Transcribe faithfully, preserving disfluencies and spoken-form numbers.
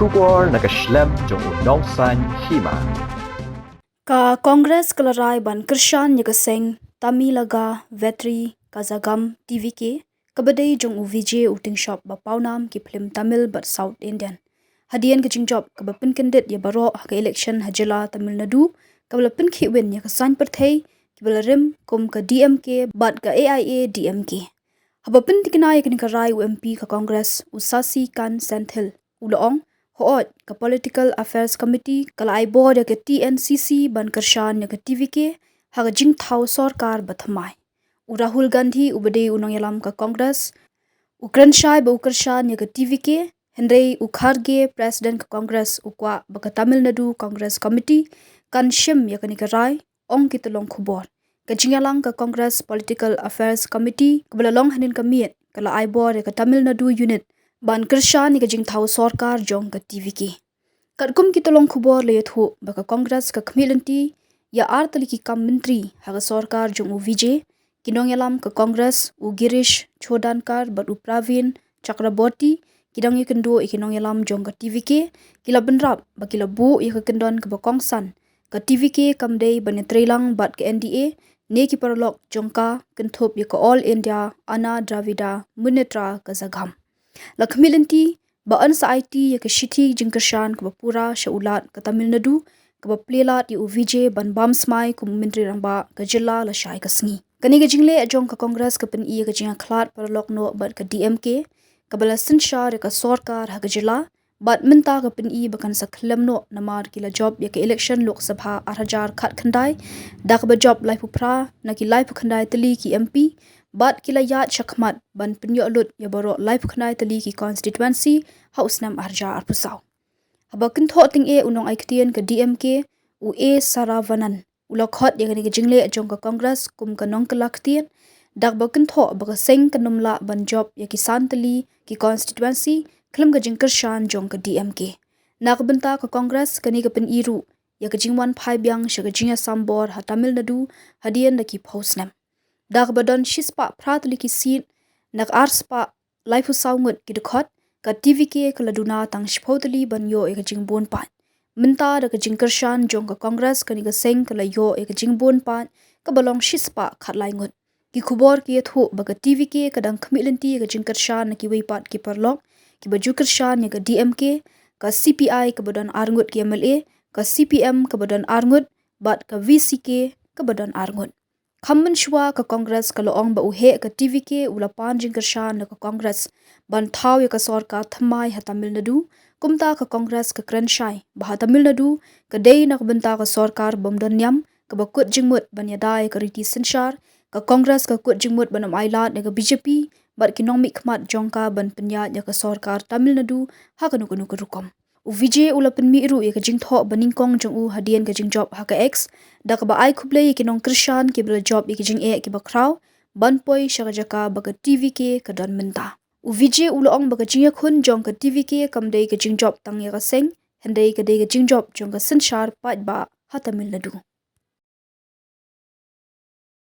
Khubor na ka shlem jong u nongsaiñ hima. Ka Congress ka la rai ban kyrshan ïa ka seng Tamilaga Vetri Kazhagam, T V K, kaba dei jong u Vijay, u tyngshop ba pawnam ki phlim Tamil bad South Indian, hadien ka jingjop kaba pynkyndit ïa baroh ha ka election ha jylla Tamil Nadu, kaba la pynkhih win ïa ka saiñ pyrthei kiba la rim kum ka D M K bad ka A I A D M K. Haba pyntikna ïa kane ka rai, u M P ka Congress, u Sasikanth Senthil, u la ong, hooid, ka Political Affairs Committee ka la ai bor ïa ka T N C C ban kyrshan ïa ka T V K ha ka jingthaw sorkar ba thymmai. U Rahul Gandhi, uba dei u nongïalam ka Congress, u kren shai ba u kyrshan ïa ka T V K, hynrei u Kharge, President ka Congress, u kwah ba ka Tamil Nadu Congress Committee kan shim ïa kane ka rai, ong ki tyllong khubor. Ka jingïalang ka Congress Political Affairs Committee kaba la long hynnin ka miet ka la ai bor ïa ka Tamil Nadu Unit ban kyrshan ïa ka jingthaw sorkar jong ka T V K. Katkum ki tyllong khubor la ïathuh ba ka Congress ka khmih lynti ïa ar tylli ki kam myntri ha ka sorkar jong u Vijay, ki nongïalam ka Congress, u Girish Chodhankar bad u Praveen Chakraborty, ki dang ïakynduh ïa ki nongïalam jong ka T V K, ki la bynrap ba ki la buh ïa ka kyndon kaba kongsan, ka T V K kam dei ban ïatreilang bad ka N D A ne ki paralok jong ka, kynthup ïa ka All India Anna Dravida Munnetra Kazhagam. La khmih lynti ba yn sa aiti ïa ka shithi jingkyrshan kaba pura sha u Lat ka Tamil Nadu, kaba plie lad ïa u Vijay ban bam smai kum u Myntri Rangbah ka jylla lashai ka sngi. Kane ka jingleh jong ka Congress ka pyni ïa ka jingïakhlad paralok noh bad ka D M K, kaba la synshar ïa ka sorkar ha ka jylla, bad mynta ka pyni ba kan sa khlem noh namar ki la jop ïa ka election Lok Sabha ar hajar khatkhyndai, da kaba jop laiphew phra na ki laiphew khyndai tylli ki M P, bad ki la ïaid shakhmat ban pynïoh lut ïa baroh laiphew khyndai tylli ki constituency ha u snem ar hajar arphew saw. Haba kynthoh tyngeh, u nongai ktien ka D M K, u A Saravanan, u la khot ïa kane ka jingleh jong ka Congress kum ka nongkylla ktien, da kaba kynthoh ba ka seng kan ym lah ban jop ïa ki san tylli ki constituency khlem ka jingkyrshan jong ka D M K. Na ka bynta ka Congress, kane ka pyni ruh ïa ka jingwan phai biang sha ka jingïasam bor ha Tamil Nadu hadien da ki phew snem. Da kaba don shispah phra tylli ki seat na ka arspah laiphew saw ngut ki dkhot, ka T V K ka la duna tang shiphew tylli ban ïoh ïa ka jingbun paid. Mynta da ka jingkyrshan jong ka Congress, kane ka seng ka la ïoh ïa ka jingbun paid kaba long shispah khatlai ngut. Ki khubor ki ïathuh ba ka T V K ka dang khmih lynti ïa ka jingkyrshan na kiwei pat ki paralok kiba ju kyrshan ïa ka D M K, ka C P I kaba don ar ngut ki M L A, ka C P M kaba don ar ngut, bad ka V C K kaba don ar ngut. Kham mynshuwa ka Congress ka la ong ba u heh ka T V K u la pan jingkyrshan na ka Congress ban thaw ïa ka sorkar thymmai ha Tamil Nadu. Kumta ka Congress ka kren shai ba ha Tamil Nadu ka dei na ka bynta ka sorkar bym don niam, kaba kut jingmut ban ïada ïa ka riti synshar. Ka Congress ka kut jingmut ban ym ailad ïa ka B J P bad ki nongmihkhmat jong ka ban pynïaid ïa ka sorkar Tamil Nadu ha kano kano ka rukom. U Vijay u la pynmih ruh ïa ka jingthoh banyngkong jong u hadien ka jingjop ha ka X, da kaba ai khublei ïa ki nongkyrshan kiba la jop ïa ki jingeh kiba khraw ban poi sha ka jaka ba ka T V K ka don mynta. U Vijay u la ong ba ka jingïakhun jong ka T V K kam dei ka jingjop tang ïa ka seng, hynrei ka dei ka jingjop jong ka synshar paidbah ha Tamil Nadu.